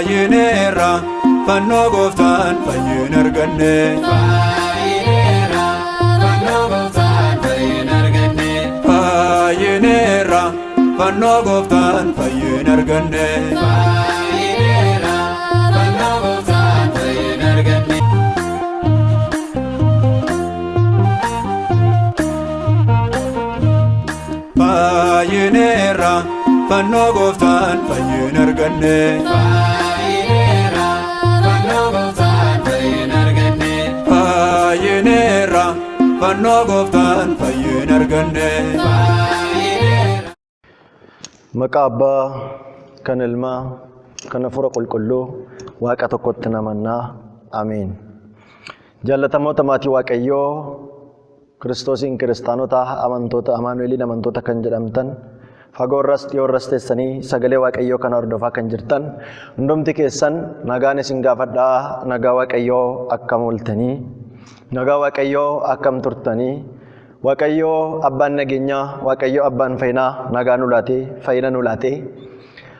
Fayyineerra fannoo gooftaan fayyina arganne. Fayyineerra fannoo gooftaan fayyina arganne. Fayyineerra fannoo gooftaan fayyina arganne. Fayyineerra fannoo gooftaan fayyina arganne. Fayyineerra fannoo gooftaan fayyina arganne. Fayyineerra fannoo gooftaan fayyina arganne. Fayyineerra fannoo gooftaan fayyina arganne. Fayyineerra. Maqaa Abbaa kan Ilmaa kan Hafuura Qulqulluu Waaqa tokkotti namannaa. Ameen. Jaallatamoota maatii Waaqayyoo, Kiristoosiin kiristaanota, amantoota Amaanu'eliin amantoota kan jedhamtan, fagoorras dhiyoorras teessanii sagalee Waaqayyoo kana hordofaa kan jirtan hundumti keessan nagaan isin gaafadhaa. Nagaa Waaqayyoo akkam ooltanii? Nagaa Waaqayyoo akkam turtanii? Waaqayyoo abbaan nageenyaa, Waaqayyoo abbaan fayyinaa nagaa nu laatee, fayyina nu laatee,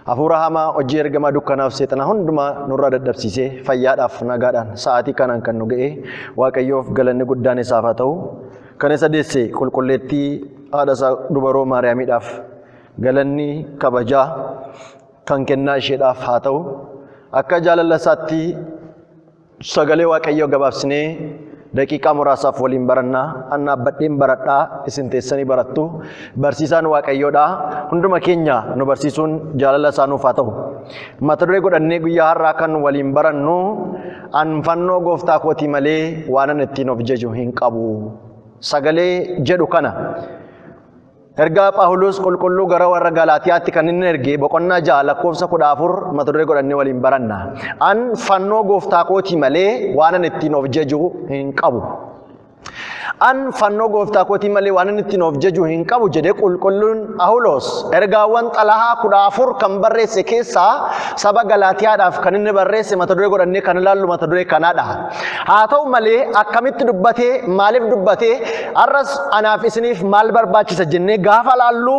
hafuura hamaa hojii ergamaa dukkanaaf seexanaa hundumaa nurraa dadhabsiisee fayyaadhaaf nagaadhaan sa'aatii kanaan kan nu ga'e Waaqayyoof galanni guddaan isaaf haa ta'u. Kan isa deesse qulqulleettii haadha isaa dubaroo Maariyaamiidhaaf galanni kabajaa kan kennaa isheedhaaf haa ta'u. Akka jaalala isaatti sagalee Waaqayyoo gabaabsinee daqiiqaa muraasaaf waliin barannaa. An dhaabbadheen baradhaa, isin teessanii barattu. Barsiisaan Waaqayyoodha. Hunduma keenya nu barsiisuun jaalala isaa nuuf haa ta'u. Mata duree godhannee guyyaa har'aa kan waliin barannu, an fannoo gooftaa kootii malee waanan ittiin of jaju hin qabu. Sagalee jedhu kana ergaa Phaawulos qulqulluu gara warra Galaatiyaatti kan inni erge boqonnaa 6 lakkoofsa 14 mata duree godhannee waliin baranna. An fannoo gooftaa kootii malee waanan ittiin of jaju hin qabu. An fannoo gooftaa kootii malee waanan ittiin of jaju hin qabu jedhee qulqulluun Phaawulos ergaawwan xalahaa 14 kan barreesse keessaa saba Galaatiyaadhaaf kan inni barreesse mata duree godhannee kan ilaallu mata duree kanaadha. Haa ta'u malee akkamitti dubbatee, maaliif dubbatee, har'as anaaf isiniif maal barbaachisa jennee gaafa laallu,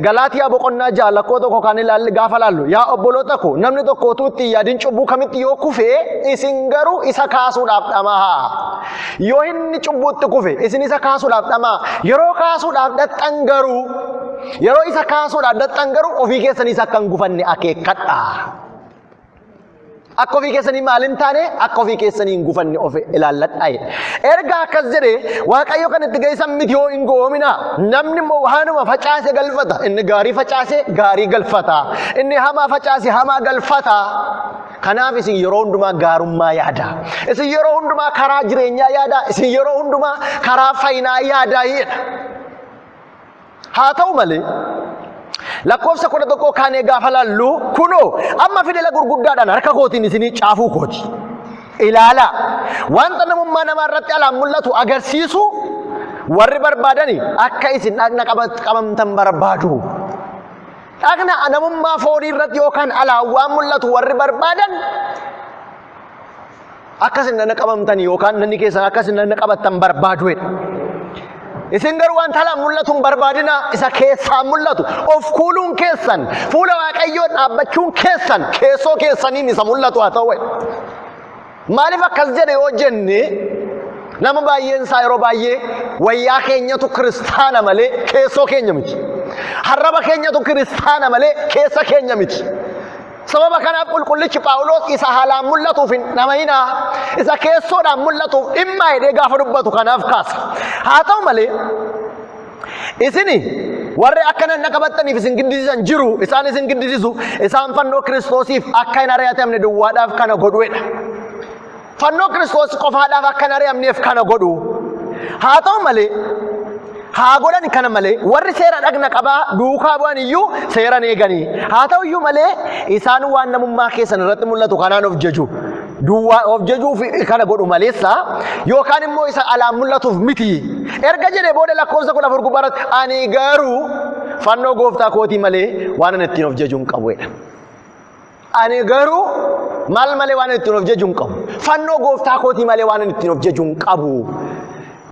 Galaatiyaa boqonnaa 6 lakkoo 1 kan ilaalle gaafa laallu, yaa obboloota koo, namni tokko utuu itti hin yaadin cubbuu kamitti yoo kufe, isin garuu isa kaasuudhaaf dhama'aa. Yoo inni cubbuutti kufe, isin isa kaasuudhaaf dhama'aa. Yeroo kaasuudhaaf dhaxxan garuu, yeroo isa kaasuudhaaf dhaxxan garuu ofii keessaniis akka hin gufanne akeekkadhaa. Akka ofii keessanii maal hin taane, akka ofii keessanii hin gufanne of ilaalladhaa jedhe. Erga akkas jedhee, Waaqayyo kan itti geessan miti yoo hin go'oominaa. Namni immoo waanuma facaase galfata. Inni gaarii facaase gaarii galfata. Inni hamaa facaase hamaa galfata. Kanaaf isin yeroo hundumaa gaarummaa yaada. Isin yeroo hundumaa karaa jireenyaa yaada. Isin yeroo hundumaa karaa fayyinaa yaadaa jedha. Haa ta'u malee lakkoofsa 11 kaanee gaafa laallu, kunoo amma fidela gurguddaadhaan harka kootiin isinii caafuu kooti. Ilaalaa, wanta namummaa namaa irratti alaan mul'atu agarsiisu warri barbaadani akka isin dhagna qabamtan barbaadu. Dhagna namummaa foonii irratti yookaan alaan waan mul'atu warri barbaadan akka isin dhagna qabamtan yookaan namni keessan akka isin dhagna qabattan barbaadu jedha. Isin garuu wanta alaan mul'atu hin barbaadina, isa keessaan mul'atu. Of kuuluun keessan, fuula Waaqayyoo dhaabbachuun keessan keessoo keessaniin isa mul'atu haa ta'u jedha. Maaliif akkas jedhe yoo jenne, nama baay'een isaa yeroo baay'ee wayyaa keenyatu kiristaana malee keessoo keenya miti. Harraba keenyatu kiristaana malee keessa keenya miti. Sababa kanaaf qulqullichi Phaawulos isa haalaan mul'atuuf hin dhama'inaa, isa keessoodhaan mul'atuuf dhimmaa jedhee gaafa dubbatu kanaaf kaasa. Haa ta'u malee isini warri akka nan qabattaniif isin giddisiisan jiru, isaan isin giddisiisu, isaan fannoo Kiristoosiif akka hin ari'atamne duwwaadhaaf kana godhuedha. Fannoo Kiristoos qofaadhaaf akka hin ari'amneef kana godhu. Haa ta'u malee, haa godhan kana malee, warri seera dhagna qabaa duukaa bu'an iyyuu seera hin eeganii. Haa ta'u iyyuu malee isaan waan namummaa keessan irratti mul'atu kanaan of jaju. Duwwaa of jajuuf kana godhu maleessa yookaan immoo isa alaan mul'atuuf miti. Erga jedhee booda lakkoofsa 14 gubbaarratti, ani garuu fannoo gooftaa kootii malee waan ani ittiin of jaju hin qabu jedha. Ani garuu maal malee waan ittiin of jaju hin qabu. Fannoo gooftaa kootii malee waan ittiin of jaju hin qabu.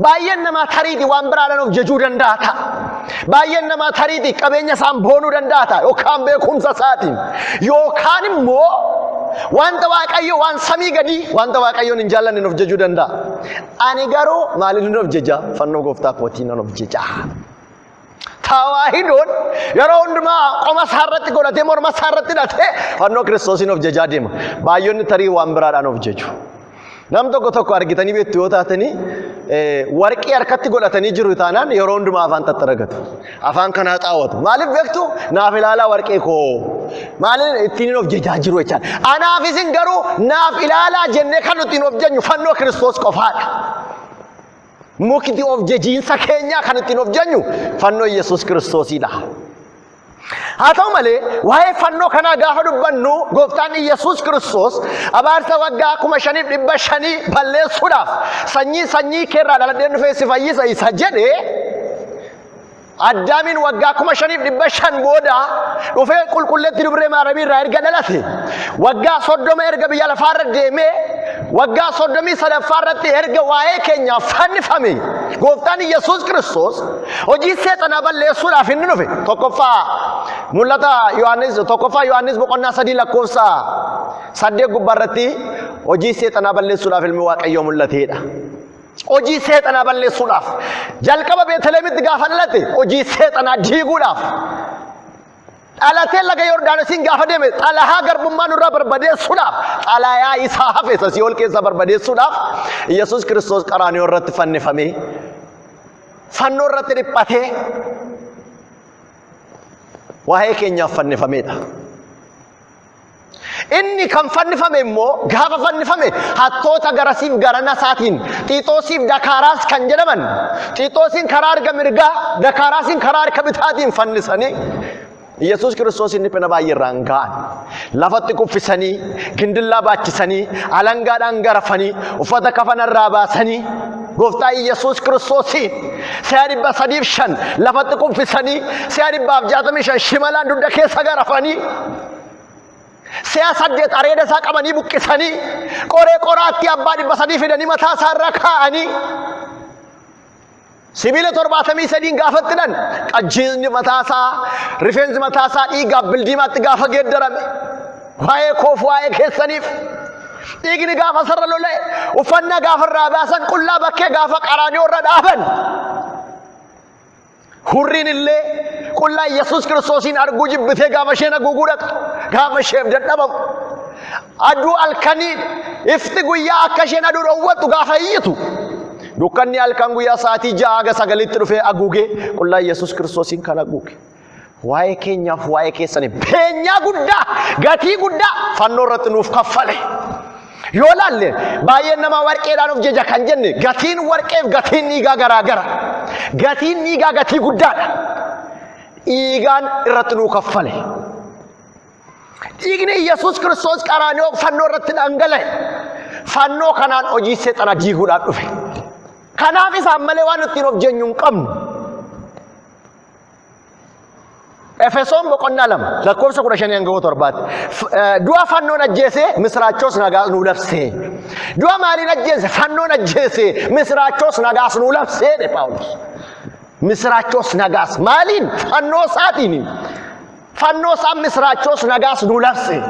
Baay'een namaa tariitii waan biraadhaan of jajuu danda'a ta'a. Baay'een namaa tariitii qabeenya isaan boonuu danda'a ta'a yookaan beekumsa isaatiin yookaan immoo wanta Waaqayyo waan samii gadii wanta Waaqayyoon hin jaallanne of jajuu danda'a. Ani garuu maaliin of jaja? Fannoo gooftaa kootiin nan of jaja. Tawaahidoon yeroo hundumaa qoma isaa irratti godhatee morma isaa irratti hidhatee fannoo Kiristoosiin of jajaa deema. Baay'oonni tarii waan biraadhaan of jaju. Nam tokko tokko argitanii beektu yoo taatanii warqii harkatti godhatanii jiru taanaan yeroo hundumaa afaan xaxxaragatu. Afaan kanaa xaawwatu. Maaliif beektu? Naaf ilaalaa warqee koo. Maaliin ittiin of jajaa jiru jechaan. Anaaf isin garuu naaf ilaalaa jennee kan nuti of jennu fannoo Kiristoos qofaadha. Mukti of jajiinsa keenyaa kan ittiin of jennu fannoo Yesuus Kiristoosidha. Haa ta'u malee waa'ee fannoo kanaa gaafa dubbannu gooftaan Iyyasuus Kiristoos abaarsa waggaa 5500 balleessuudhaaf sanyii sanyii keerraa dhaladheen dhufee si fayyisa isa jedhe Addaamiin waggaa 5500 booda dhufee qulqulleetti dubree Maaramii irraa erga dhalate waggaa 30 erga biyya lafaarra deemee waggaa 33ffaa irratti erga waa'ee keenyaaf fannifame gooftaan Iyyasuus Kiristoos hojii seexanaa balleessuudhaaf inni dhufe. Tokkoffaa mul'ata Yohaannis tokkoffaa Yohaannis boqonnaa 3 lakkoofsa 8 gubbaa irratti hojii seexanaa balleessuudhaaf ilmi Waaqayyoo mul'ateedha. Hojii seexanaa balleessuudhaaf jalqaba Beetelemitti gaafa dhalate hojii seexanaa diiguudhaaf dhalatee laga Yordaanosiin gaafa deeme xalayaa garbummaa nurraa barbadeessuudhaaf xalayaa isaa hafe isa sii'ool keessaa barbadeessuudhaaf Yesuus Kiristoos qaraaniyoo irratti fannifamee fannoo irratti dhiphatee waa'ee keenyaaf fannifameedha. Inni kan fannifame immoo gaafa fannifame hattoota garasiif garana isaatiin Xiixoosiif Dakaaraas kan jedhaman Xiixoosiin karaa harka mirgaa Dakaaraasiin karaa harka bitaatiin fannisanii Yesuus Kiristoos inni dhiphina baay'ee irraan ga'an. Lafatti kuffisanii, gindillaa baachisanii, alangaadhaan garafanii, uffata kafana irraa baasanii, gooftaa Yesuus Kiristoosiin si'a 305 lafatti kuffisanii, si'a 165 shimalaan dugda keessa garafanii, si'a 8 areeda isaa qabanii buqqisanii, qoree qoraattii abbaa 300 fidanii mataa isaa irra kaa'anii, sibiila 73n gaafa itti hidhan qajjiisni mataa isaa rifeensi mataa isaa dhiigaaf bildiimaatti gaafa geeddarame waa'ee koof waa'ee keessaniif dhiigni gaafa sarara lola'e uffannaa gaafa irraa baasan qullaa bakkee gaafa qaraanioo irra dhaaban hurriin illee qullaa Yesuus Kiristoosiin arguu jibbitee gaafa isheen haguuguu dhaqxu gaafa isheef dadhabamu aduu halkanii ifti guyyaa akka isheen aduu dhoowwattu gaafa iyyitu dukkanni halkan guyyaa sa'aatii 6 haga 9tti dhufee haguugee qullaa Yesuus Kiristoosiin kan haguuge. Waa'ee keenyaaf waa'ee keessaniif beenyaa guddaa gatii guddaa fannoo irratti nuuf kaffale. Yoo laalle baay'een namaa warqeedhaan of jeja kan jenne gatiin warqeef gatiin dhiigaa garaa gara. Gatiin dhiigaa gatii guddaadha. Dhiigaan irratti nuu kaffale. Dhiigni Yesuus Kiristoos qaraani'oo fannoo irratti dhangala'e. Fannoo kanaan hojii seexana diiguudhaan dhufe. Kanaaf isaan malee waan ittiin of jenyu hin qabnu. Efesoon boqonnaa 2 lakkoofsa 15 hanga 7tti. Du'a fannoon ajjeese misiraachoos nagaas nuu labse. Du'a maaliin ajjeese? Fannoon ajjeese misiraachoos nagaas nuu labse jedhe Phaawulos. Misiraachoos nagaas maaliin? Fannoo isaatiin. Fannoo isaan misiraachoos nagaas nuu labse.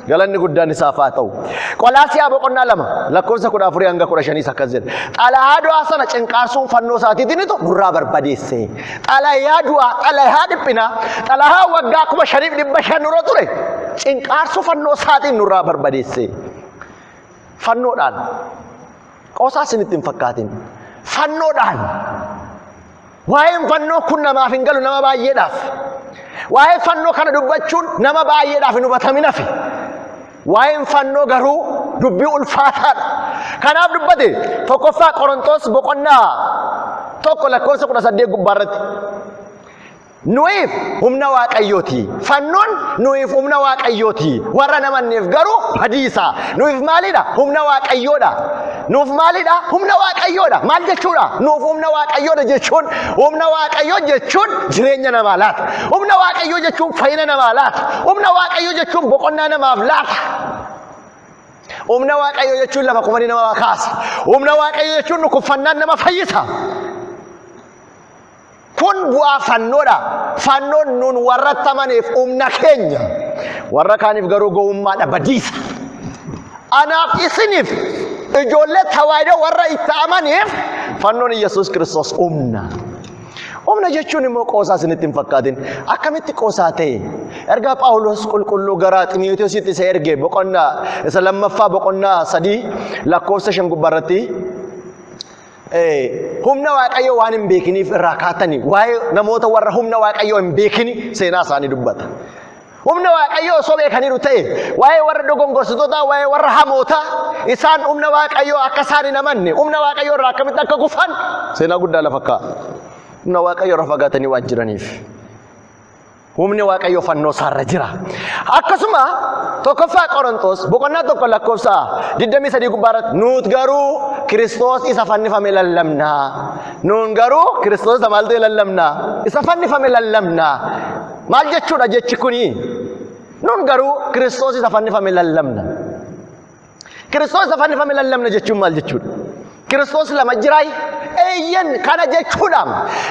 Galanni guddaan isaaf haa ta'u. Qolaasiyaa boqonnaa 2 lakkoofsa 14 hanga 15 akkas jedha. Xalayaa du'aa sana cinqaarsuun fannoo isaatiitiin nurraa barbadeesse. Xalayaa du'aa, xalayaa dhiphinaa, xalayaa waggaa 5500 nurra ture cinqaarsuu fannoo isaatiin nurraa barbadeesse. Fannoodhaan qoosaa isinitti hin fakkaatin. Fannoodhaan Waa'een fannoo kun namaaf hin galu nama baay'eedhaaf. Waa'ee fannoo kana dubbachuun nama baay'eedhaaf hin hubatamin hafe. Waa'een fannoo garuu dubbii ulfaataadha. Kanaaf dubbate tokkoffaa Qorontoos boqonnaa 1 lakkoofsa 18 gubbaarratti. Nuyiif humna Waaqayyooti. Fannoon nuyiif humna Waaqayyooti. Warra namanneef garuu badiisa. Nuyiif maalidha? Humna Waaqayyoodha. Nuuf maalidha? Humna Waaqayyoodha. Maal jechuudha? Nuuf humna Waaqayyoodha jechuun humna Waaqayyoo jechuun jireenya namaa laata. Humna Waaqayyoo jechuun fayyina namaa laata. Humna Waaqayyoo jechuun boqonnaa namaaf laata. Humna Waaqayyoo jechuun lafa kufanii nama kaasa. Humna Waaqayyoo jechuun dhukkubfannaan nama fayyisa. Kun bu'aa fannoodha. Fannoon nun warra tamaneef humna keenya. Warra kaaniif garuu gowwummaadha badiisa. Anaaf isiniif ijoollee tawaahidoo warra itti amaniif fannoon Yesuus Kiristoos humna. Humna jechuun immoo qoosaa isinitti hin fakkaatin. Akkamitti qoosaa ta'e? Ergaa Phaawulos qulqulluu gara Ximootiyoositti isa erge boqonnaa isa lammaffaa boqonnaa 3 lakkoofsa 5 gubbaarratti humna Waaqayyoo waan hin beekiniif irraa kaatanii waa'ee namoota warra humna Waaqayyoo hin beekini seenaa isaanii dubbata. Humna Waaqayyoo osoo beekaniiru ta'e waa'ee warra dogongorsitootaa, waa'ee warra hamootaa, isaan humna Waaqayyoo akka isaan hin amanne, humna Waaqayyoo irraa akkamitti akka kufan seenaa guddaa lafa kaa'a. Humna Waaqayyoo irraa fagaatanii waan jiraniif. Humni Waaqayyoo fannoo isaarra jira. Akkasuma tokkoffaa Qorontos boqonnaa 1 lakkoofsa 23 gubbaarratti nuut garuu Kiristoos isa fannifame lallabna. Nuun garuu Kiristoos isa maal ta'e lallabna? Isa fannifame lallabna. Maal jechuudha jechi kuni? Nuun garuu Kiristoos isa fannifame lallabna. Kiristoos isa fannifame lallabna jechuun maal jechuudha? Kiristoos lama jiraay? Eeyyen, kana jechuudha.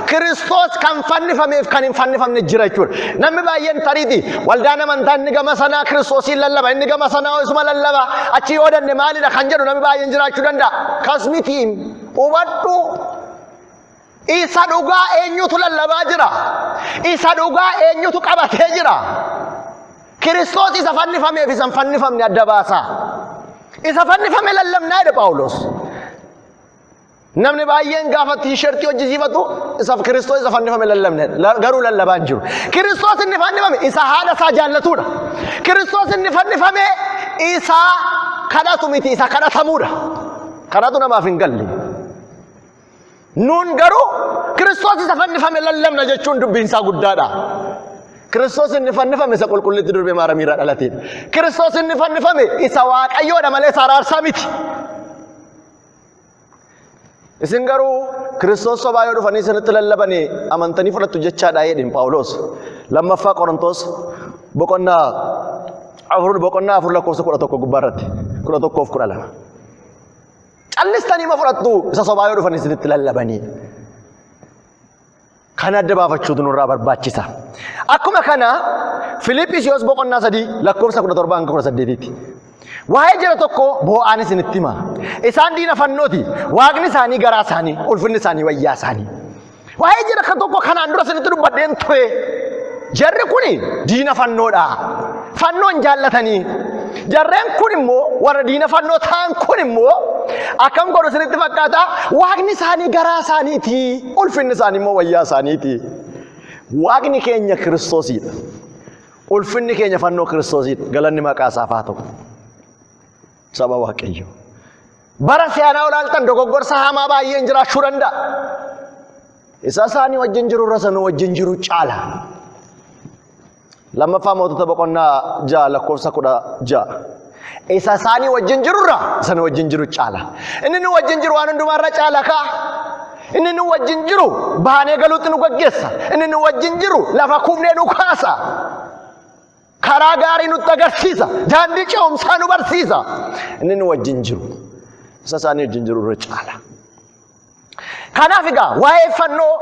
Kiristoos kan fannifameef kan hin fannifamne jira jechuudha. Namni baay'een tariiti waldaan amantaa inni gama sanaa Kiristoosiin lallaba, inni gama sanaa isuma lallaba, achi yoo danne maalidha kan jedhu namni baay'een jiraachuu danda'a. Kas mitiin hubadhu. Isa dhugaa eenyutu lallabaa jira? Isa dhugaa eenyutu qabatee jira? Kiristoos isa fannifameef isa hin fannifamne adda baasaa. Isa fannifame lallabnaa jedhe Phaawulos. Namni baay'een gaafa tiishertii hojjisiifatu isaaf Kiristoos isa fannifame lallabne garuu lallabaa hin jiru. Kiristoos inni fannifame isa haadha isaa jaallatudha. Kiristoos inni fannifame isa kadhatu miti, isa kadhatamuudha. Kadhatu namaaf hin galle. Nuun garuu Kiristoos isa fannifame lallabna jechuun dubbiin isaa guddaadha. Kiristoos inni fannifame isa qulqullitti durbee Maaramii irraa dhalateedha. Kiristoos inni fannifame isa Waaqayyoodha malee isa araarsaa miti. Isin garuu Kiristoos sobaa yoo dhufanii isinitti lallabanii amantanii fudhattu jechaadha jedhin Phaawulos. Lammaffaa Qorontoos boqonnaa 4 boqonnaa 4 lakkoofsa 11 gubbaarratti 11 fi 12. Callistanii ma fudhattu isa sobaa yoo dhufan isinitti lallabanii. Kana adda baafachuutu nurraa barbaachisa. Akkuma kana Filiphisiyoos boqonnaa 3 lakkoofsa 17 hanga 18tti. Waa'ee jara tokko boo'aan isinitti hima. Isaan diina fannooti. Waaqni isaanii garaa isaanii, ulfinni isaanii wayyaa isaanii. Waa'ee jara kan tokko kanaan dura isinitti dubbadheen ture. Jarri kun diina fannoodha. Fannoo hin jaallatanii. Jarreen kun immoo warra diina fannoo ta'an kun immoo akkam godhu isinitti fakkaata? Waaqni isaanii garaa isaaniiti. Ulfinni isaanii immoo wayyaa isaaniiti. Waaqni keenya Kiristoosiidha. Ulfinni keenya fannoo Kiristoosiidha. Galanni maqaa isaaf haa ta'u. Saba Waaqayyoo. Bara si'anaa olaaltan dogoggorsa hamaa baay'een jiraachuu danda'a. Isa isaanii wajjin jiru irra isa nu wajjin jiru caala. Lammaffaa Mootota boqonnaa 6 lakkoofsa 16. Isa isaanii wajjin jiru irra isa nu wajjin jiru caala. Inni nu wajjin jiru waan hundumaa irra caala kaa. Inni nu wajjin jiru baanee galuutti nu gaggeessa. Inni nu wajjin jiru lafa kufnee nu kaasa. Karaa gaarii nutti agarsiisa. Daandii ce'umsaa nu barsiisa. Inni nu wajjin jiru isa isaanii wajjin jiru irra caala. Kanaaf egaa waa'ee fannoo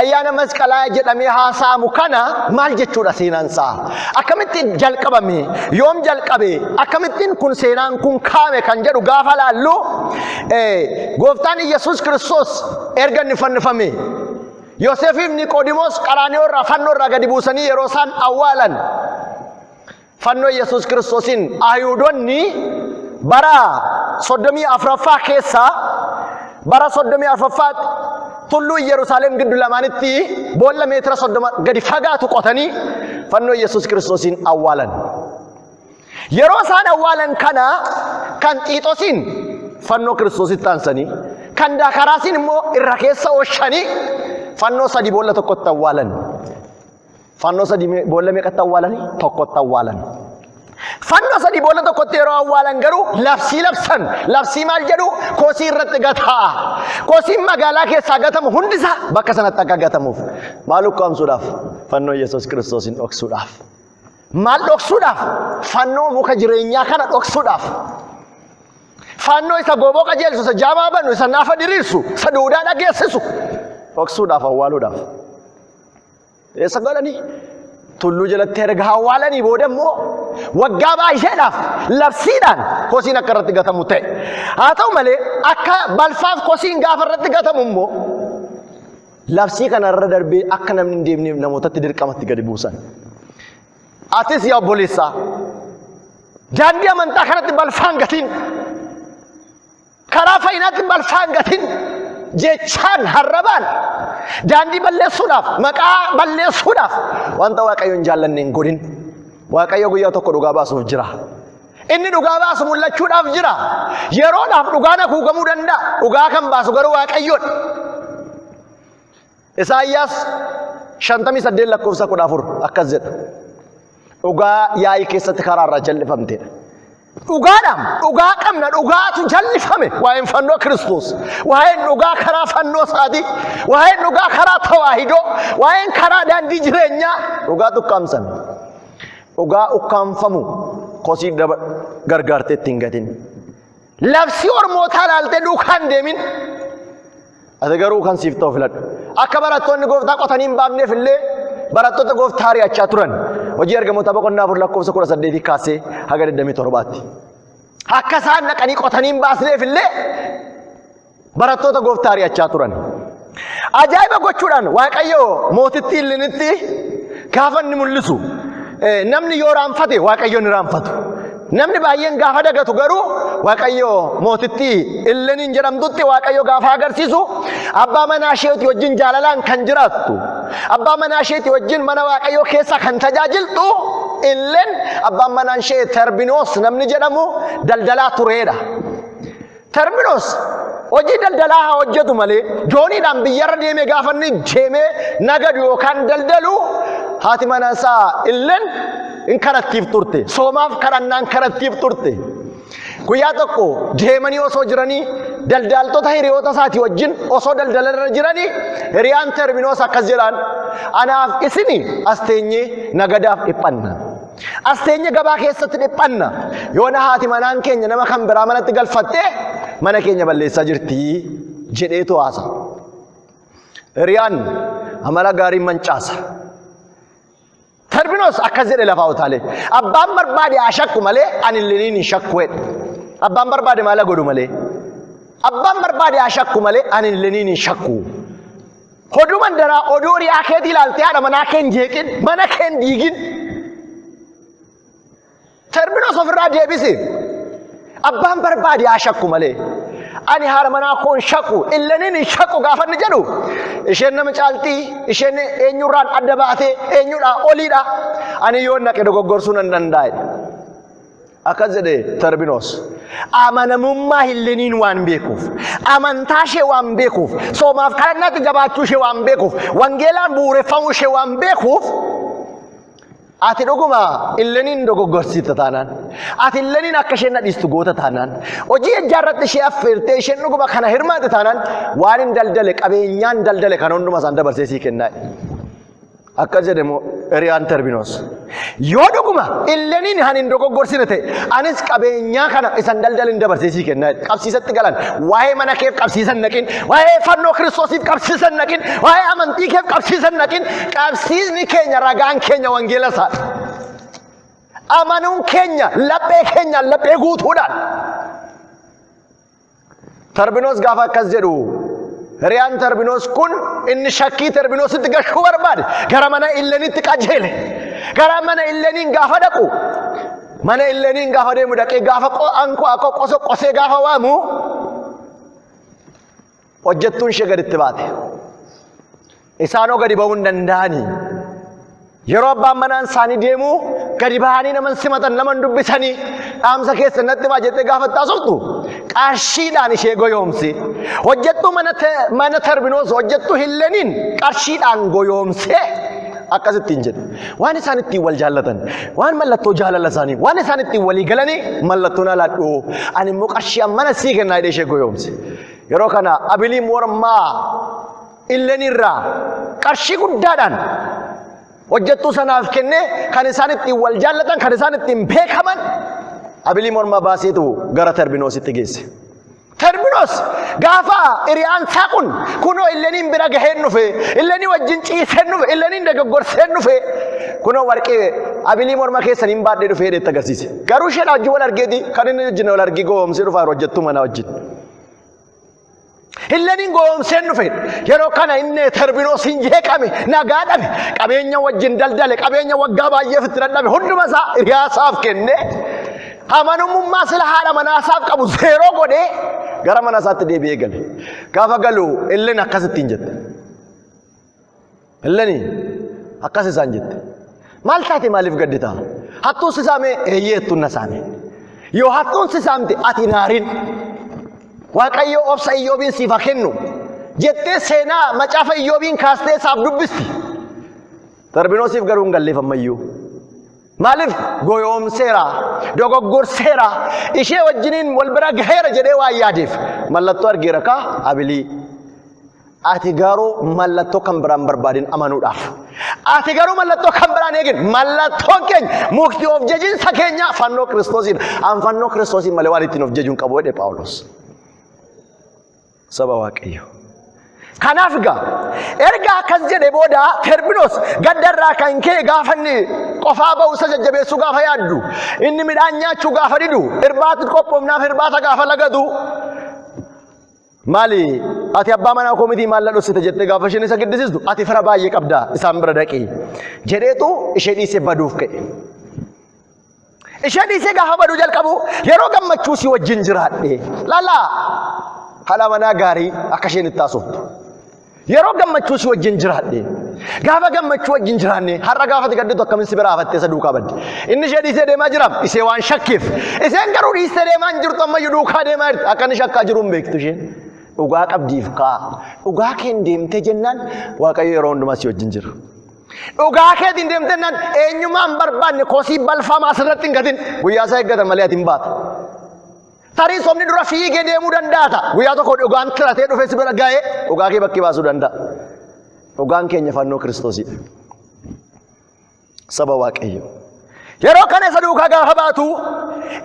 ayyaana masqalaa jedhamee haasa'amu kana maal jechuudha seenaan isaa? Akkamittiin jalqabame? Yoom jalqabe? Akkamittiin kun seenaan kun kaa'ame kan jedhu gaafa laallu gooftaan Iyyasuus Kiristoos erga inni fannifame Yoseefiif Niqoodimoos Qaraaniyoo irraa fannoo irraa gadi buusanii yeroo isaan awwaalan fannoo Yesuus Kiristoosiin Ayihuudonni bara 34ffaa keessa bara 34ffaatti tulluu Yerusaalem giddu lamaanitti boolla meetira 30 gadi fagaatu qotanii fannoo Yesuus Kiristoosiin awwaalan. Yeroo isaan awwaalan kana kan Xiixosiin fannoo Kiristoositti aansanii, kan Daakaraasiin immoo irra keessa oolchanii fannoo sadii boolla tokkotti awwaalan. Fannoo sadii boolla meeqatti awwaalanii? Tokkotti awwaalan. Fannoo sadii boolla tokkotti yeroo awwaalan garuu labsii labsan. Labsii maal jedhu? Kosii irratti gataa. Kosiin magaalaa keessaa gatamu hundisaa bakka sanatti akka gatamuuf. Maal ukkaamsuudhaaf? Fannoo Yesuus Kiristoosiin dhoksuudhaaf. Maal dhoksuudhaaf? Fannoo muka jireenyaa kana dhoksuudhaaf. Fannoo isa gooboo qajeelchu, isa jaamaa banu, isa naafa diriirsu, isa duudaa dhageessisu dhoksuudhaaf awwaaluudhaaf. Eessa godhanii? Tulluu jalatti erga awwaalanii booda immoo Waggaa baay'eedhaaf labsiidhaan kosiin akka irratti gatamu ta'e. Haa ta'u malee akka balfaaf kosiin gaafa irratti gatamu immoo labsii kana irra darbee akka namni hin deemneef namootatti dirqamatti gadi buusan. Atis yaa obboleessaa daandii amantaa kanatti balfaan gatiin karaa fayyinaatti balfaan gatiin jechaan harrabaan daandii balleessuudhaaf maqaa balleessuudhaaf wanta Waaqayyo hin jaallanne hin godhin. Waaqayyo guyyaa tokko dhugaa baasuuf jira. Inni dhugaa baasu mul'achuudhaaf jira. Yeroodhaaf dhugaan haguugamuu danda'a. Dhugaa kan baasu garuu Waaqayyoodha. Isaayyaas 58 lakkoofsa 14 akkas jedha. Dhugaa yaa'ii keessatti karaa irraa jal'ifamtedha. Dhugaadhaan dhugaa qabna dhugaatu jal'ifame waa'een fannoo Kiristoos waa'een dhugaa karaa fannoo isaatii waa'een dhugaa karaa tawaahidoo waa'een karaa daandii jireenyaa dhugaatu ukkaamsame. Dhugaa ukkaamfamu kosii gargaartee ittiin gatin. Labsii ormootaa ilaaltee duukaan deemin. Ati garuu kan siif ta'u filadhu. Akka barattoonni gooftaa qotanii hin baafneef illee barattoota gooftaa ari'achaa turan. Hojii ergamoota boqonnaa 4 lakkoofsa 18 kaasee haga 27tti. Akka isaan dhaqanii qotanii hin baasneef illee barattoota gooftaa ari'achaa turan. Ajaa'iba gochuudhaan Waaqayyo mootittii Illinitti gaafa inni mul'isu namni yoo raanfate Waaqayyo ni raanfatu. Namni baay'een gaafa dagatu garuu Waaqayyo mootittii Illeniin jedhamtutti Waaqayyo gaafa agarsiisu abbaa manaa isheetii wajjin jaalalaan kan jiraattu abbaa manaa isheetii wajjin mana Waaqayyoo keessa kan tajaajiltu Illen abbaan manaan ishee Terbinoos namni jedhamu daldalaa tureedha. Terminos hojii daldalaa haa hojjetu malee jooniidhaan biyyarra deemee gaafa inni deemee nagadu yookaan daldalu haati manaa isaa illeen hin kadhattiif turte. Soomaaf kadhannaan kadhattiif turte. Guyyaa tokko deemanii osoo jiranii daldaaltota hiriyoota isaatii wajjin osoo daldalarra jiranii hiriyaan Terminoos akkas jedhaan anaaf isini as teenyee nagadaaf dhiphanna. As teenye gabaa keessatti dhiphanna. Yoona haati manaan keenya nama kan biraa manatti galfattee mana keenya balleessaa jirti jedheetu haasa. Hiriyaan amala gaariin mancaasa. Terminos akkas jedhe lafaa utaalee. Abbaan barbaade haa shakku malee ani illiniin hin shakku jedhe. Abbaan barbaade maal haa godhu malee. Abbaan barbaade haa shakku malee ani illiniin hin shakku. Oduu mandaraa oduu hiriyaa keetii ilaaltee haadha manaa kee hin jeeqin mana kee hin diigin. Terminos ofirraa deebisi. Abbaan barbaade haa shakku malee. Ani haadha manaa koo hin shakku illaniin hin shakku gaafa inni jedhu isheen nama caaltii isheen eenyurraan adda baatee eenyudhaa oliidha. Ani yoon naqe dogoggorsuu nan danda'a. Akkas jedhe Tarbinoos. Amanamummaa Hilleniin waan beekuuf, amantaa ishee waan beekuuf, soomaaf kadhannaatti jabaachuu ishee waan beekuuf, wangeelaan bu'uureffamuu ishee waan beekuuf, ati dhuguma Hilleniin dogoggorsiifta taanaan, ati Hilleniin akka isheen na dhiistu goota taanaan, hojii ejjaa irratti ishee affeertee isheen dhuguma kana hirmaate taanaan, waan hin daldale qabeenyaan daldale kan hunduma isaan dabarsee sii kennaa. Akkas jedhe immoo hiriyaan Terbinoos. Yoo dhuguma illeniin han hin dogoggorsine ta'e anis qabeenyaa kana isan daldalin dabarsee sii kennaa jedhe. Qabsiisatti galan. Waa'ee mana keef qabsiisan naqin. Waa'ee fannoo Kiristoosiif qabsiisan naqin. Waa'ee amantii keef qabsiisan naqin. Qabsiisni keenya ragaan keenya wangeela isaadha. Amanuun keenya laphee keenyaan laphee guutuudhaan. Tarbinoos gaafa akkas jedhu hiriyaan Tarbinoos kun inni shakkii Tarbinoositti gashuu barbaade gara mana Illenitti qajeele. Gara mana Illeniin gaafa dhaqu mana Illeniin gaafa deemu dhaqee gaafa anko akka qoso qosee gaafa waamu hojjettuun ishee gaditti baate. Isaanoo gadi ba'uu hin danda'anii. Yeroo abbaan manaan isaanii deemu gadi ba'anii nama hin simatan nama hin dubbisanii dhaamsa keessa natti himaa jettee gaafa itti haasoftu qarshiidhaan ishee goyoomsi. Hojjettuu mana mana Tarbinoos hojjettuu Hilleniin qarshiidhaan goyoomsee akkasittiin jedhe. Waan isaan ittiin wal jaallatan, waan mallattoo jaalala isaanii, waan isaan ittiin walii galanii mallattoo na laadhu. Ani immoo qarshii ammana sii kennaa jedhee ishee goyoomse. Yeroo kana abilii mormaa Illenirraa qarshii guddaadhaan hojjettuu sanaaf kennee kan isaan ittiin wal jaallatan kan isaan ittiin beekaman abilii mormaa baaseetu gara Terbinoositti geesse. Terbinoos Terbinoos gaafa hiriyaan isaa kun kunoo illeniin bira gaheen dhufe, illenii wajjin ciiseen dhufe, illeniin dogoggorseen dhufe, kunoo warqee abilii morma keessaniin baadhee dhufee jedhee itti agarsiise. Garuu isheen wajjin wal argeeti kan inni wajjin wal argee gowwoomsee dhufaa yeroo hojjettuu manaa wajjin. Illeniin gowwoomseen dhufe. Yeroo kana inni Terbinoos hin jeeqame, nagaa dhabe, qabeenya wajjin daldale, qabeenya waggaa baay'eef itti dadhabe hunduma isaa hiriyaa isaaf kennee amanamummaa sila haadha manaa isaaf qabu zeeroo godhee gara mana isaatti deebi'ee gale. Gaafa galu illeen akkasittiin jette. Illeni akkas isaan jette. Maal taate, maaliif gaddita? Hattuun si saame? Eeyyee, hattuun na saame. Yoo hattuun si saamte ati hin aarin. Waaqayyo obsa Iyyoobiin siif haa kennu jettee seenaa macaafa Iyyoobiin kaastee isaaf dubbisti. Tarbinoosiif garuu hin galleef ammayyuu. Maaliif goyoomseera, dogoggorseera, ishee wajjiniin wal bira gaheera jedhee waan yaadeef mallattoo argeera kaa abilii. Ati garuu mallattoo kan biraan barbaadin amanuudhaaf. Ati garuu mallattoo kan biraan eegin. Mallattoon keenya mukti of jajinsa keenya fannoo Kiristoosiin. An fannoo Kiristoosiin malee waan ittiin of jajuun qabu jedhe Phaawulos. Saba Waaqayyo. Kanaaf egaa erga akkas jedhe booda Terbinoos gaddarraa kan ka'e gaafa inni qofaa ba'u isa jajjabeessuu gaafa yaaddu, inni midhaan nyaachuu gaafa didu, irbaati qophoofnaaf irbaata gaafa lagatu, maali ati abbaa manaa koo mitii, maal na dhossite jettee gaafa isheen isa giddisiistu, ati fira baay'ee qabda, isaan bira dhaqi jedheetu ishee dhiisee baduuf ka'e. Ishee dhiisee gaafa baduu jalqabu, yeroo gammachuu si wajjin jiraadhe, laalaa haadha manaa gaarii akka isheen itti haasoftu. Yeroo gammachuu si wajjin jiraadhe, gaafa gammachuu wajjin jiraanne, har'a gaafa ati gadditu akkamiin si bira hafattee isa duukaa badde? Inni ishee dhiisee deemaa jira ishee waan shakkeef. Isheen garuu dhiistee deemaa hin jirtu, ammayyuu duukaa deemaa jirti. Akka inni shakkaa jiru hin beektu isheen. Dhugaa qabdiif kaa. Dhugaa keen deemtee jennaan Waaqayyo yeroo hundumaa si wajjin jira. Dhugaa keetiin deemtee jennaan eenyumaa hin barbaanne kosii balfamaa asirratti hin gatin, guyyaa isaa eeggatan malee ati hin baata. Tarii sobni dura fiigee deemuu danda'a ta'a. Guyyaa tokko dhugaan tiratee dhufee si bira ga'ee dhugaa kee bakkee baasuu danda'a. Dhugaan keenya fannoo Kiristoosidha. Saba Waaqayyo. Yeroo kana isa duukaa gaafa baatu,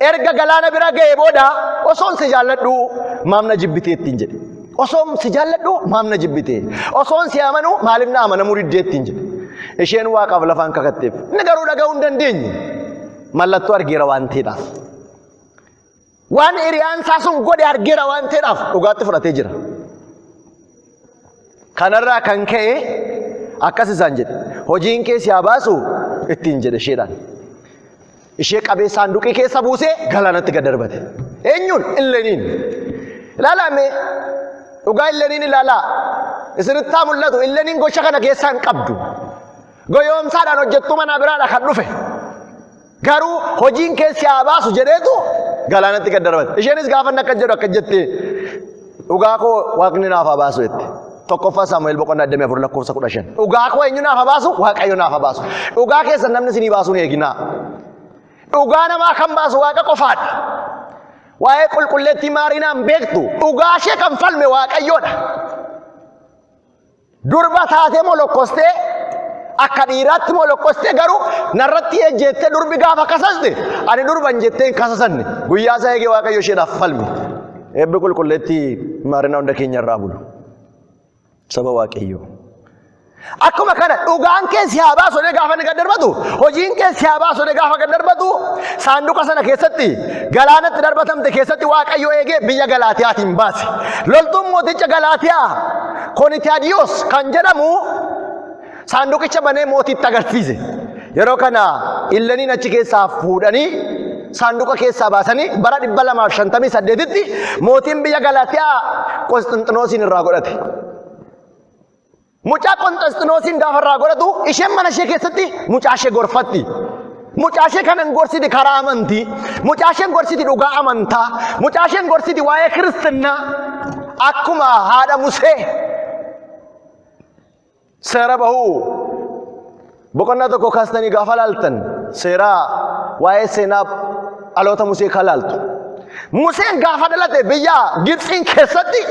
erga galaana bira ga'ee booda, osoon si jaalladhu maaf na jibbitee ittiin jedhe. Osoon si jaalladhu maaf na jibbitee? Osoon si amanu maaliif na amanamuu diddee ittiin jedhe. Isheen waaqaaf lafaan kakatteef. Inni garuu dhaga'uu hin dandeenye. Mallattoo argeera waan ta'eedhaaf. Waan hiriyaan isaa sun godhe argeera waan ta'eedhaaf dhugaatti fudhatee jira. Kanarraa kan ka'e akkas isaan jedhe. Hojiin kee si haa baasu ittiin jedhe isheedhaan. Ishee qabee saanduqii keessa buusee galaanatti gad darbate. Eenyuun? Illeniin. Ilaalaa mee, dhugaa Illeniin ilaalaa. Isinitti haa mul'atu, Illeniin gocha kana keessaa hin qabdu. Goyoomsaadhaan hojjettuu manaa biraadha kan dhufe. Garuu hojiin kee si haa baasu jedheetu galaanatti gad darbate. Isheenis gaafa inni akkas jedhu akkas jette, dhugaa koo Waaqni naaf haa baasu jette. Tokkoffaa Saamu'eel boqonnaa 24 lakkoofsa 15. Dhugaa koo eenyu naaf haa baasu? Waaqayyo naaf haa baasu. Dhugaa keessan namni isinii baasuun eeginaa. Dhugaa namaa kan baasu Waaqa qofaadha. Waa'ee qulqulleettii Maarinaan beektu, dhugaa ishee kan falme Waaqayyoodha. Durba taatee molokkostee, akka dhiiraatti molokkostee, garuu narratti ejjeettee durbi gaafa kasaste ani durban jettee hin kasasanne, guyyaa isaa eegee Waaqayyo isheedhaaf falme. Eebbi qulqulleettii Maarinaa hunda keenya irraa bulu. Saba Waaqayyoo. Akkuma kana dhugaan kee si haa baasu jedhee gaafa inni gad darbatu, hojiin kee si haa baasu jedhee gaafa gad darbatu, saanduqa sana keessatti galaanatti darbatamte keessatti Waaqayyo eegee biyya Galaatiyaatiin baase. Loltuun mooticha Galaatiyaa Konitaadiyoos kan jedhamu saanduqicha banee mootiitti agarsiise. Yeroo kana Illeniin achi keessaa fuudhanii saanduqa keessaa baasanii bara 258tti mootiin biyya Galaatiyaa Qosxinxinoosiin irraa godhate. Mucaa Qosxinxinoosiin gaafa irraa godhatu, isheen mana ishee keessatti mucaa ishee gorfatti. Mucaa ishee kanan gorsiti karaa amantii. Mucaa isheen gorsiti dhugaa amantaa. Mucaa isheen gorsiti waa'ee kiristinnaa. Akkuma haadha Musee seera bahuu boqonnaa 1 kaastanii gaafa laaltan, seeraa waa'ee seenaa dhaloota Musee kan laaltu. Museen gaafa dhalate biyya Gibxiin keessatti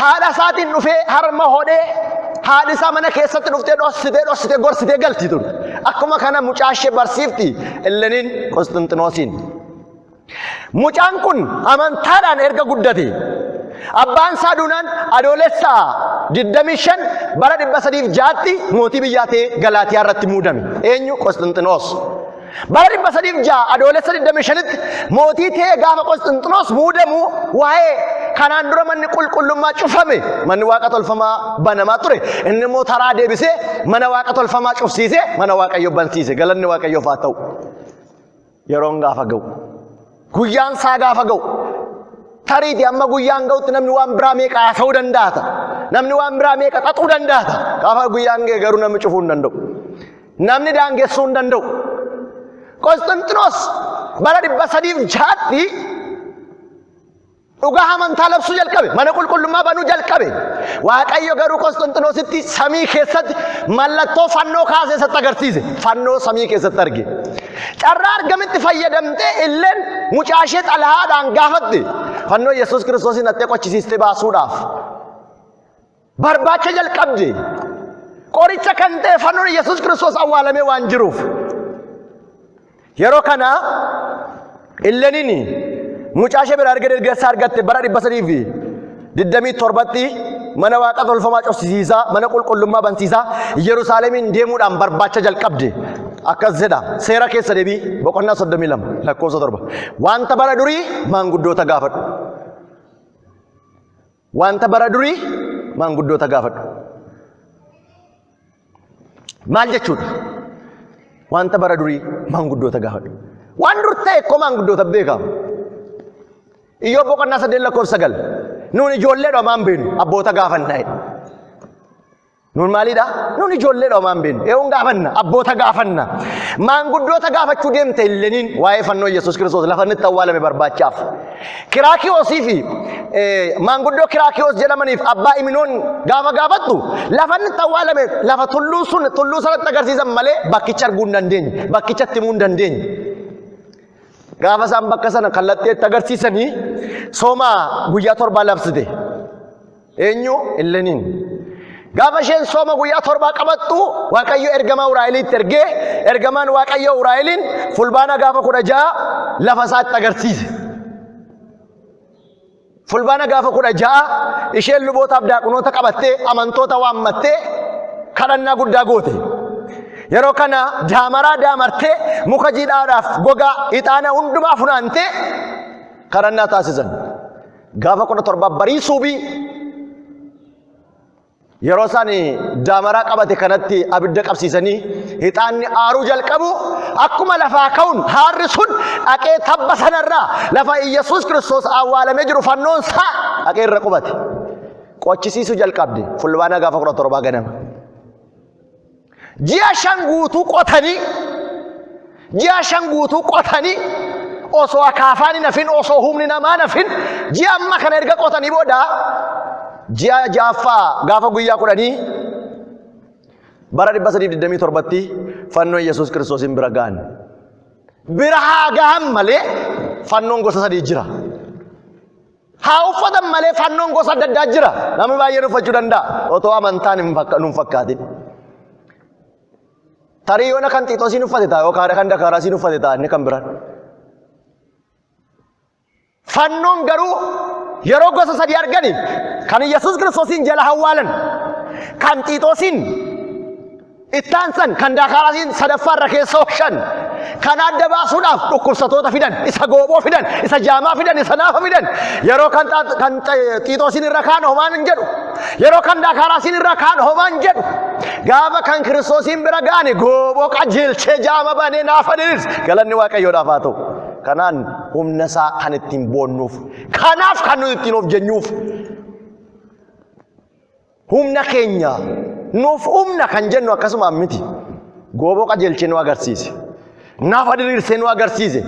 haadha isaatiin dhufee harma hodhee, haadhi isaa mana keessatti dhuftee dhossitee dhossitee gorsitee galti turte. Akkuma kana mucaa ishee barsiifti Elleniin Qosxinxinoosiin. Mucaan kun amantaadhaan erga guddate abbaan isaa duunaan Adoolessa 25 bara 306tti mootii biyyaa ta'ee Galaatiyaa irratti muudame. Eenyu? Qosxinxinoos. Bara 306 Adoolessa 25tti mootii ta'ee gaafa Qosxinxinoos muudamu waa'ee kanaan dura manni qulqullummaa cufame, manni waaqa tolfamaa banamaa ture. Inni immoo taraa deebisee mana waaqa tolfamaa cufsiisee mana Waaqayyoo bansiise. Galanni Waaqayyoof haa ta'u. Yeroon gaafa ga'u, guyyaan isaa gaafa ga'u, tariiti amma guyyaan ga'utti namni waan biraa meeqa haasa'uu danda'a. Namni waan biraa meeqa xaxuu danda'a. Gaafa guyyaan ga'e garuu namni cufuu hin danda'u. Namni daangessuu hin danda'u. Qosxinxinoos bara 306tti dhugaa amantaa labsuu jalqabe. Mana qulqullummaa banuu jalqabe. Waaqayyo garuu Qosxinxinoositti samii keessatti mallattoo fannoo kaasee isatti agarsiise. Fannoo samii keessatti arge. Carraa argametti fayyadamtee illeen mucaa ishee xalayaadhaan gaafatte. Fannoo Yesuus Kiristoosiin hattee qochisiistee baasuudhaaf. Barbaacha jalqabde. Qoricha kan ta'e fannoon Yesuus Kiristoos awwaalamee waan jiruuf. Yeroo kana Illeniin mucaa ishee bira erga deeggarsa argatte bara 327tti mana waaqa tolfamaa cufsiisaa, mana qulqullummaa bansiisaa Yerusaalemiin deemuudhaan barbaacha jalqabde. Akkas jedha seera keessa deebii boqonnaa 32 lakkoofsa 7. Wanta bara durii maanguddoota gaafadhu. Wanta bara durii maanguddoota gaafadhu. Maal jechuudha? Wanta bara durii maanguddoota gaafadhu. Waan dur ta'e akkoo maanguddoota beekama. Iyyoob boqonnaa 8 lakkoofsa 9. Nuun ijoolleedha homaa hin beeknu, abboota gaafannaa jedhe. Nuun maalidha? Nuun ijoolleedha homaa hin beeknu. Eewwan gaafanna? Abboota gaafanna. Maanguddoota gaafachuu deemte Illeniin waa'ee fannoo Yesuus Kiristoos lafa inni itti awwaalame barbaachaaf. Kiraakiyoosii fi maanguddoo Kiraakiyoos jedhamaniif abbaa Iminoon gaafa gaafattu lafa inni itti awwaalame lafa tulluu sun tulluu sanatti agarsiisan malee bakkicha arguu hin dandeenye. Bakkicha itti himuu hin dandeenye. Gaafa isaan bakka sana kallattii itti agarsiisanii sooma guyyaa torbaa labsite. Eenyu? Illeniin. Gaafa isheen sooma guyyaa torbaa qabattu Waaqayyo ergamaa Uraa'eliitti ergee ergamaan Waaqayyo Uraa'eliin fulbaana gaafa 16 lafa isaatti agarsiise. Fulbaana gaafa 16 isheen lubootaaf daaqunoota qabattee amantoota waammattee kadhannaa guddaa goote. Yeroo kana daamaraa daamartee muka jiidhaadhaaf gogaa ixaana hundumaa funaantee kadhannaa taasisan. Gaafa 17 barii suubii yeroo isaan daamaraa qabate kanatti abidda qabsiisanii ixaanni aaruu jalqabu akkuma lafaa ka'uun haarri sun dhaqee tabba sanarraa lafa Iyyasuus Kiristoos awwaalamee jiru fannoon isaa dhaqee irra qubate. Qochisiisuu jalqabde fulbaana gaafa 17 ganama. Ji'a 5 guutuu qotanii, ji'a 5 guutuu qotanii osoo akaafaan hin hafin, osoo humni namaa hin hafin, ji'a amma kana erga qotanii booda ji'a ja'affaa gaafa guyyaa 10 bara 327tti fannoo Yesuus Kiristoosiin bira ga'an. Bira haa gahan malee fannoon gosa sadii jira. Haa uffatan malee fannoon gosa adda addaa jira. Namni baay'een uffachuu danda'a. Otoo amantaan hin nun fakkaatin. Tarii yoona kan Xiixoosiin uffate ta'a yookaan kan Dakaaraasiin uffate ta'a inni kan biraan. Fannoon garuu yeroo gosa sadii argani kan Yesuus Kiristoosiin jala hawwaalan, kan Xiixoosiin ittaansan, kan Daakaaraasiin sadaffaa irra keessa shan kan adda baasuudhaaf dhukkubsatoota fidan, isa gooboo fidan, isa jaamaa fidan, isa naafa fidan. Yeroo kan Xiixoosiin irra kaan homaan hin jedhu, yeroo kan Daakaaraasiin irra kaan homaan hin jedhu, gaafa kan Kiristoosiin bira ga'ani gooboo qajeelchee jaama banee naafa diriirse. Galanni Waaqayyoodhaaf haa ta'u. Kanaan humna isaa kan ittiin boonnuuf, kanaaf kan nuti ittiin of jennuuf, humna keenya nuuf humna kan jennu akkasumaan miti. Gooboo qajeelchee nu agarsiise. Nafa diriirsee nu agarsiise.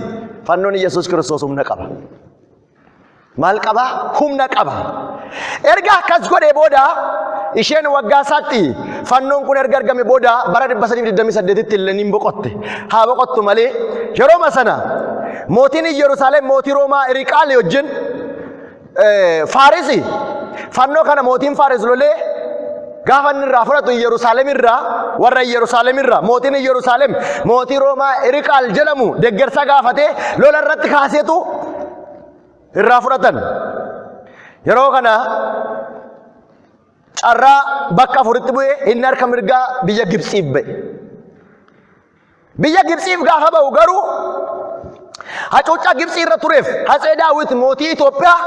Fannoon Yesuus Kiristoos humna qaba. Maal qaba? Humna qaba. Erga akkas godhee booda isheen waggaa isaatti fannoon kun erga argame booda bara 328tti illee ni boqotte. Haa boqottu malee yerooma sana mootiin Yerusaalem mootii Roomaa Iriqaali wajjin Faarisi fannoo kana mootiin Faaris lolee gaafa inni irraa fudhatu Yerusaalem irraa, warra Yerusaalem irraa mootiin Yerusaalem mootii Roomaa Iriqaal jedhamu deeggarsa gaafatee lola irratti kaaseetu Irraa fudhatan. Yeroo kana carraa bakka afuritti bu'ee inni harka mirgaa biyya Gibxiif ba'e. Biyya Gibxiif gaafa ba'u garuu hacuuccaa Gibxii irra tureef Hatsee Daawit mootii Itoophiyaa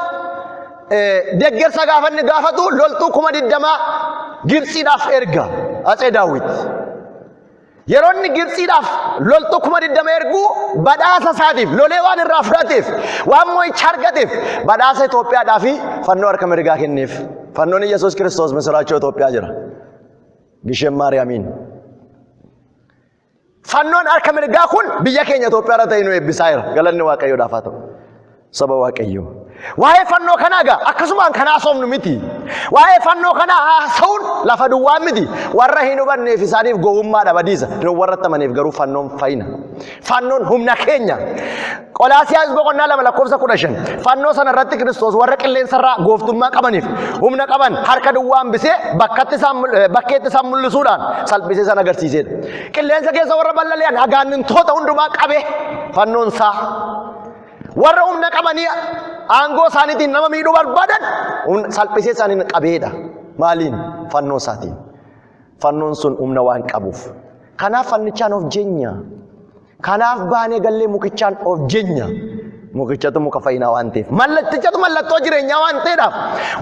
deggersa gaafa inni gaafatu loltuu 20,000 Gibxiidhaaf erga Hatsee Daawit. Yeroo inni Gibxiidhaaf loltuu 20,000 ergu badhaasa isaatiif lolee waan irraa fudhateef waan mo'icha argateef badhaasa Itoophiyaadhaa fi fannoo harka mirgaa kenneef. Fannoon Yesuus Kiristoos misiraachoo Itoophiyaa jira. Gisheen Maariyaamiin. Fannoon harka mirgaa kun biyya keenya Itoophiyaa irra ta'e nu eebbisaa jira. Galanni Waaqayyoodhaaf haa ta'u. Saba Waaqayyoo. Waa'ee fannoo kanaa egaa akkasumaan kan haasofnu miti. Waa'ee fannoo kanaa haasa'uun lafa duwwaa miti. Warra hin hubanneef isaaniif gowwummaadha badiisa. Nu warra amaneef garuu fannoon fayyina. Fannoon humna keenya. Qolaasiyaas boqonnaa 2 lakkoofsa 15. Fannoo sana irratti Kiristoos warra qilleensarraa gooftummaa qabaniif humna qaban harka duwwaa hambisee bakkatti isaan bakkeetti isaan mul'isuudhaan salphisee isaan agarsiiseedha. Qilleensa keessa warra balali'an agaannintoota hundumaa qabe fannoon isaa. Warra humna qabanii aangoo isaaniitiin nama miidhuu barbaadan salphisee isaaniin qabeedha. Maaliin? Fannoo isaatiin. Fannoon sun humna waan qabuuf. Kanaaf fannichaan of jeenya. Kanaaf baanee gallee mukichaan of jeenya. Mukichatu muka fayyinaa waan ta'eef. Mallattichatu mallattoo jireenyaa waan ta'eedhaaf.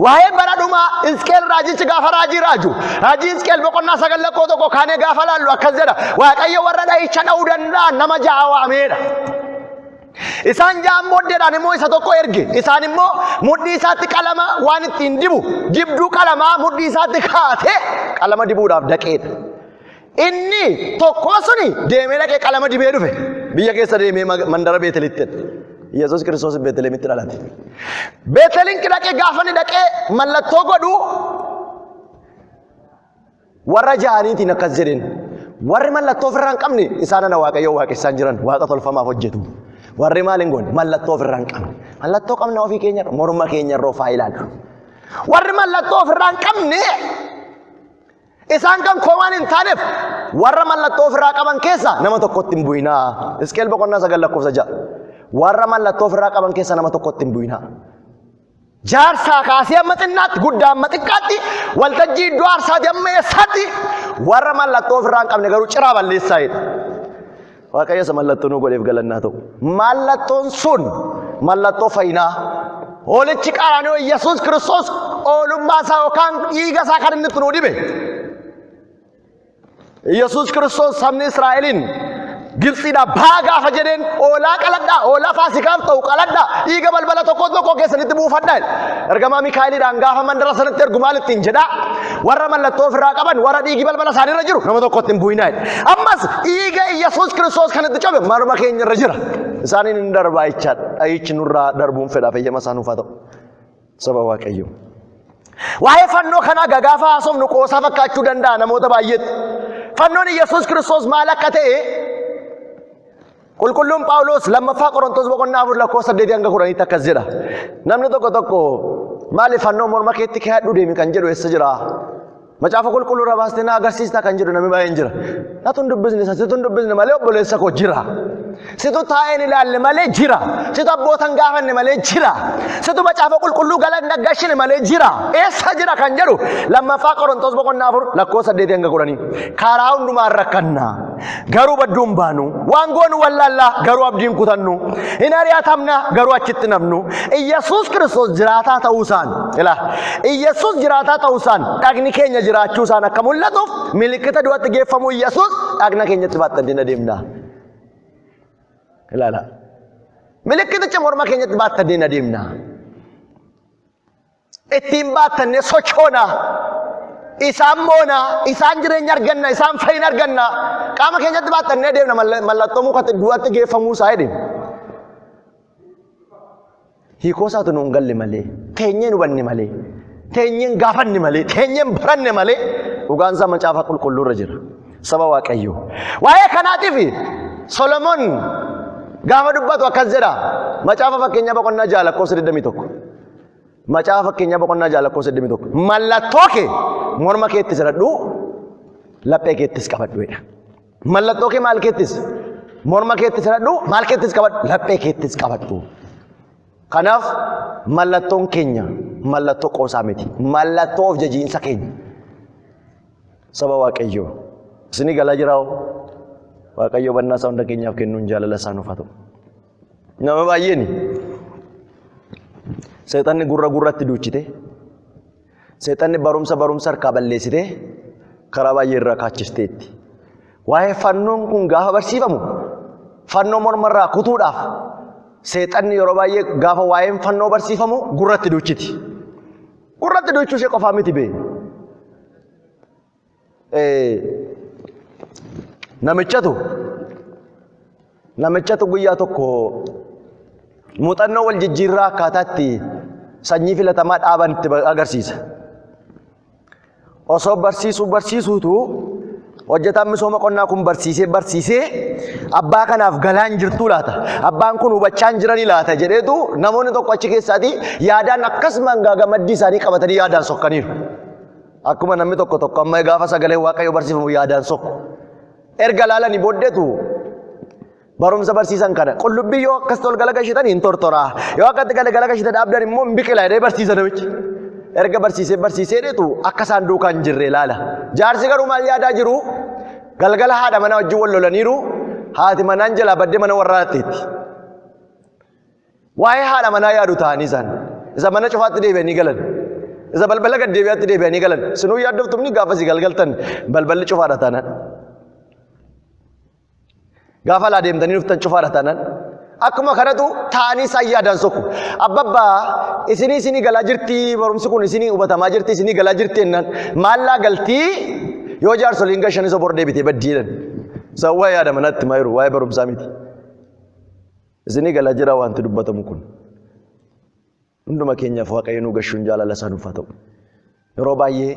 Waa'ee bara dhumaa Hisqeel raajichi gaafa raajii raaju. Raajii Hisqeel boqonnaa 9 lakkoo 1 kaanee gaafa laallu akkas jedha. Waaqayyo warra dha'icha dha'uu danda'an nama ja'a waameedha. Isaan ja'an booddeedhaan immoo isa tokko erge. Isaan immoo mudhii isaatti qalama waan ittiin dibu dibduu qalamaa mudhii isaatti kaa'atee qalama dibuudhaaf dhaqeedha. Inni tokkoo suni deemee dhaqee qalama dibee dhufe. Biyya keessa deemee mandara Beetelitti. Yesuus Kiristoos Beetelemitti dhalate. Beeteliin dhaqee gaafa inni dhaqee mallattoo godhu Warra ja'aniitiin akkas jedheen. Warri mallattoo ofirraa hin qabne isaan ana Waaqayyoo waaqessaan jiran waaqa tolfamaaf hojjetu. Warri maal hin goone mallattoo ofirraa hin qabne. Mallattoo qabna ofii keenya morma keenya irra ofaa ilaallu. Warri mallattoo ofirraa hin qabne isaan kan koo waan hin taaneef warra mallattoo ofirraa qaban keessa nama tokkotti hin bu'inaa. Hisqeel boqonnaa 9 lakkoofsa 6. Warra mallattoo ofirraa qaban keessa nama tokkotti hin bu'inaa. Jaarsaa kaasee hamma xinnaatti, guddaa hamma xiqqaatti, waltajjii iddoo aarsaati hamma eessaatti warra mallattoo ofirraa hin qabne garuu ciraa balleessaa jedha. Waaqayyo isa mallattoo nu godheef galannaa ta'u. Mallattoon sun mallattoo fayyinaa. Hoolichi qaraanioo Yesuus Kiristoos oolummaa isaa yookaan dhiiga isaa kan inni itti nuu dibe. Yesuus Kiristoos sabni Israa'eliin Gibxiidhaa baa gaafa jedheen hoolaa qaladhaa, hoolaa faasikaaf ta'u qaladhaa, dhiiga balbala tokko tokko keessanitti buufadhaa. Ergamaa Mikaa'eliidhaan gaafa mandara sanatti ergu maal ittiin jedhaa? Warra mallattoo ofirraa qaban, warra dhiigi balbala isaaniirra jiru nama tokkotti hin bu'inaa. Ammas dhiiga Yesuus Kiristoos kan itti cabe morma keenya irra jira. Isaaniin hin darbaa jechaadha. Dhahichi nurraa darbuun fedhaa fayyama isaa nuuf haa ta'u. Saba Waaqayyoo. Waa'ee fannoo kanaa gagaafa haasofnu qoosaa fakkaachuu danda'a namoota baay'eetti. Fannoon Yesuus Kiristoos maal akka ta'e Qulqulluun Phaawulos lammaffaa Qorontos boqonnaa 4 lakkoofsa 8 hanga 10tti akkas jedha. Namni tokko tokko maaliif fannoo morma keetti kaa'adhu deemi kan jedhu eessa jira? Macaafa qulqulluu irraa baastee na agarsiistaa kan jedhu namni baay'een jira. Natu hin dubbisne isa situ hin dubbisne malee obboleessa koo jira. Situ taa'ee hin ilaalle malee jira. Situ abboota hin gaafanne malee jira. Situ macaafa qulqulluu gala hin gashine malee jira. Eessa jira kan jedhu lammaffaa Qorontos boqonnaa 4 lakkoofsa 8 hanga 10. Karaa hundumaan rakkanna. Garuu badduu hin baanu. Waan goonu wallaallaa garuu abdii hin kutannu. Hin ari'atamna garuu achitti namnu. Iyyasuus Kiristoos jiraataa ta'uu isaan ilaa Iyyasuus jiraataa ta'uu isaan dhagni keenya jiraachuu isaan akka mul'atuuf milikkita du'atti geeffamuu Iyyasuus dhagna keenyatti baattannee adeemna. Ilaala. Milikkiticha morma keenyatti baattannee adeemna. Ittiin baattannee sochoona. Isaan moona, isaan jireenya arganna, isaan fayyina arganna. Qaama keenyatti baattannee deemna mallattoo mukatti du'atti geeffamuu isaa jedhe. Hiikoo isaatu nu hin galle malee, teenyee hin hubanne malee, teenyee hin gaafanne malee, teenyee hin baranne malee dhugaan isaa macaafa qulqulluu irra jira. Saba Waaqayyoo. Waa'ee kanaatiif Solomoon gaafa dubbatu akkas jedha. Macaafa fakkeenyaa boqonnaa 6 lakkoofsa 21. Macaafa fakkeenyaa boqonnaa 6 lakkoofsa 21. Mallattoo kee morma keetti jiradhu laphee keettis qabadhu jedha. Mallattoo kee maal keettis? Morma keetti jiradhu maal keettis qabadhu? Laphee keettis qabadhu. Kanaaf mallattoon keenya mallattoo qoosaa miti. Mallattoo of jajiinsa keenya. Saba Waaqayyoo. Isinii galaa jiraa? Waaqayyo hubannaa isaa hunda keenyaaf kennuun jaalala isaa nuuf haa ta'u. Nama baay'een seexanni gurra gurratti duuchite, seexanni barumsa barumsa harkaa balleessite, karaa baay'ee irraa kaachisteetti. Waa'ee fannoon kun gaafa barsiifamu fannoo mormarraa kutuudhaaf seexanni yeroo baay'ee gaafa waa'een fannoo barsiifamu gurratti duuchiti. Gurratti duuchuu ishee qofaa miti bee. Namichatu namichatu guyyaa tokko muuxannoo wal jijjiirraa akkaataa itti sanyii filatamaa dhaaban itti agarsiisa. Osoo barsiisuu barsiisuutu hojjetaan misooma qonnaa kun barsiisee barsiisee abbaa kanaaf galaan jirtuu laata? Abbaan kun hubachaa hin jiranii laata jedheetu namoonni tokko achi keessaati yaadaan akkasumaan gaagamaddii isaanii qabatanii yaadaan sokkaniiru. Akkuma namni tokko tokko amma gaafa sagalee Waaqayyoo barsiifamu yaadaan sokku. Erga laalanii booddeetu barumsa barsiisan kana qullubbii yoo akkas tol galagashitan hin tortoraa, yoo akkatti galagashitan dhaabdan immoo hin biqila jedhee barsiisa namichi. Erga barsiisee barsiisee dheetu akka isaan duukaa hin jirre ilaala. Jaarsi garuu maal yaadaa jiru? Galgala haadha manaa wajjin wal lolaniiru, haati manaan jalaa baddee mana warraa dhaqxeetti. Waa'ee haadha manaa yaadu ta'anii isaan. Isa mana cufaatti deebi'anii galan. Isa balbala gad deebi'aatti deebi'anii galan. Sinuu yaaddoftumni gaafa si galgaltan balballi cufaadha taanaan. Gaafa alaa deemtanii dhuftan cufaadha taanaan. Akkuma kanatu ta'anii isaan yaadaan sokku. Abbabbaa isinii isinii galaa jirti, barumsi kun isinii hubatamaa jirti, isinii galaa jirti jennaan maallaa galtii yoo jaarsoliin gashanis obor deebitee baddii jedhan. Isaan waa'ee haadha manaatti himaa jiru, waa'ee barumsaa miti. Isinii galaa jira wanti dubbatamu kun. Hunduma keenyaaf Waaqayyo nu gashuun jaalala isaa nuuf haa ta'u. Yeroo baay'ee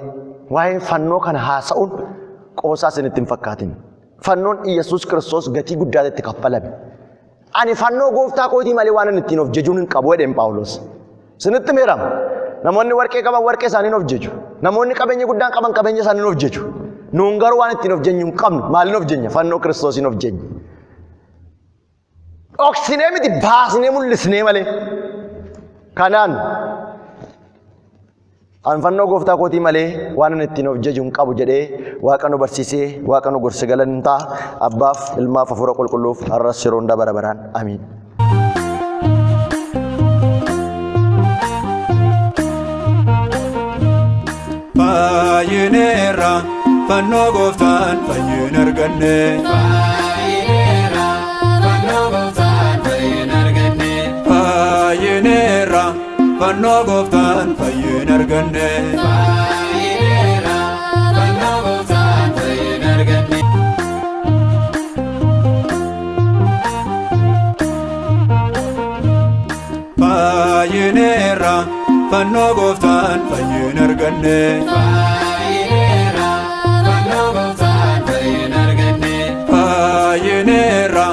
waa'ee fannoo kana haasa'uun qoosaa isinitti hin fakkaatin. Fannoon Iyyasuus Kiristoos gatii guddaa itti kaffalame. Ani fannoo gooftaa kootii malee waan inni ittiin of jajuun hin qabu jedheen Phaawulos. Isinitti meerama. Namoonni warqee qaban warqee isaaniin of jaju. Namoonni qabeenya guddaan qaban qabeenya isaaniin of jaju. Nuun garuu waan ittiin of jenyu hin qabnu. Maaliin of jenya? Fannoo Kiristoosiin of jenya. Dhoksinee miti, baasnee mul'isnee malee. Kanaan an fannoo gooftaa kootii malee waan ani ittiin of jaju hin qabu jedhee Waaqa nu barsiisee Waaqa nu gorse galanni ta'a. Abbaaf, Ilmaaf, Hafuura Qulqulluuf har'as yeroo hundaa bara baraan. Amiin. Fayyineerra fannoo gooftaan fayyina arganne. Fayyineerra fannoo gooftaan fayyina arganne. Fayyineerra fannoo gooftaan fayyina arganne. Fayyineerra fannoo gooftaan fayyina arganne. Fayyineerra fannoo gooftaan fayyina arganne. Fayyineerra fannoo gooftaan fayyina arganne. Fayyineerra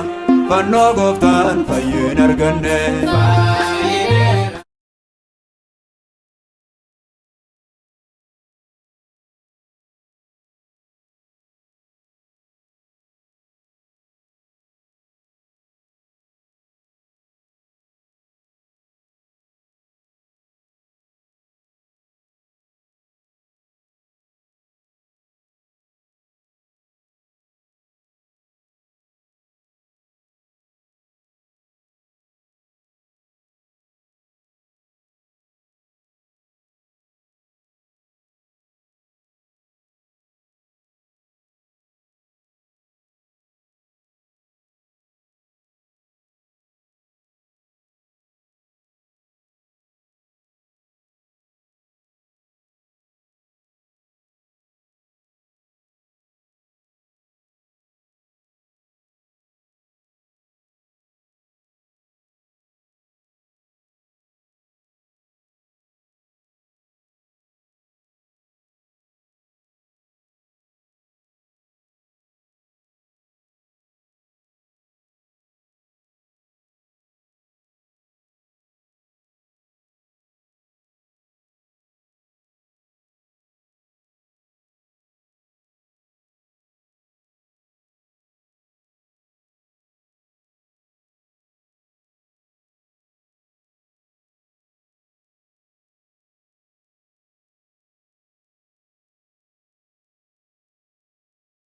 fannoo gooftaan fayyina arganne.